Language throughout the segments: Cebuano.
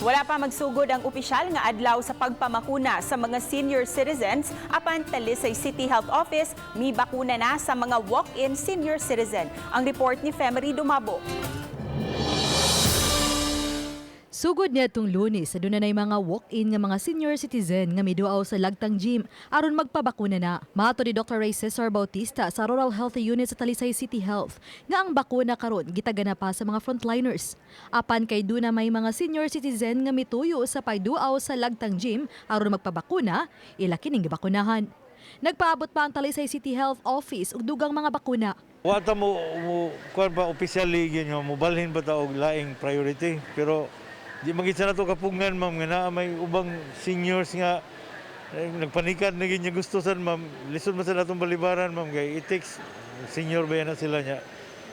Wala pa magsugod ang opisyal nga adlaw sa pagpamakuna sa mga senior citizens, apan Talisay City Health Office mi bakuna na sa mga walk-in senior citizen. Ang report ni Femery Dumabo. Sugod niadtong Lunes, aduna nay mga walk-in nga mga senior citizen nga miduaw sa Lagtang Gym aron magpabakuna na. Mato ni Dr. Ray Cesar Bautista sa Rural Health Unit sa Talisay City Health nga ang bakuna karon gitagana pa sa mga frontliners. Apan kay duna may mga senior citizen nga mituyo sa pagduaw sa Lagtang Gym aron magpabakuna, ila kining gibakunahan. Nagpaabot pa ang Talisay City Health Office og dugang mga bakuna. Wa ta mo kuan ba officially gyud nga mobalhin ba ta og laing priority, pero di man gid sa nato kapungan, ma'am, nga naa may ubang seniors nga nagpanikan na gyud niya gusto sad, ma'am. Lisod man sa natong balibaran, ma'am, kay it takes senior ba yan na sila niya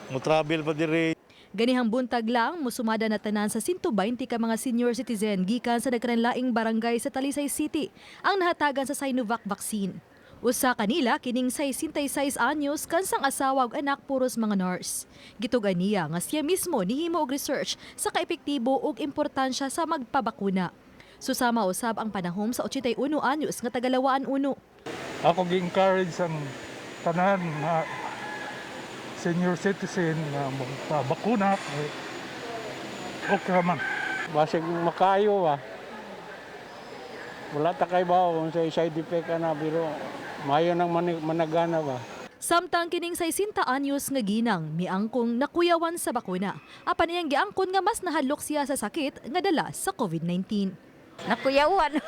mo travel pa dire. Ganihang buntag lang, musumada na tanan sa 120 ka mga senior citizen gikan sa nagkalanlaing barangay sa Talisay City ang nahatagan sa Sinovac vaccine. Usa kanila kining 66 anyos kansang asawa ug anak puros mga nurse. Gitug-an niya nga siya mismo nihimo og research sa kaepektibo ug importansya sa magpabakuna. Susama usab ang panahom sa 81 anyos nga taga-Lawaan Uno. Ako gi-encourage ang tanan na senior citizen na magpabakuna kay okay man. Basig makayo ba. Wala ta kay bawo kung sa side effect ka na, pero maayo nang managana ba. Samtang kining 60 anyos nga ginang miangkong nakuyawan sa bakuna. Apan iyang giangkon nga mas nahadlok siya sa sakit nga dala sa COVID-19. Nakuyawan.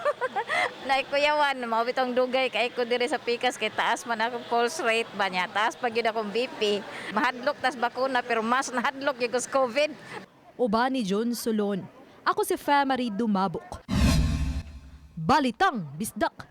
Naikuyawan. Mao bitong dugay kay ko diri sa pikas kay taas man akong pulse rate ba niya. Taas pa gyud akong BP. Mahadlok tas bakuna pero mas nahadlok gyud ko sa COVID. Uban ni John Solon. Ako si Famary Dumabok. Balitang Bisdak.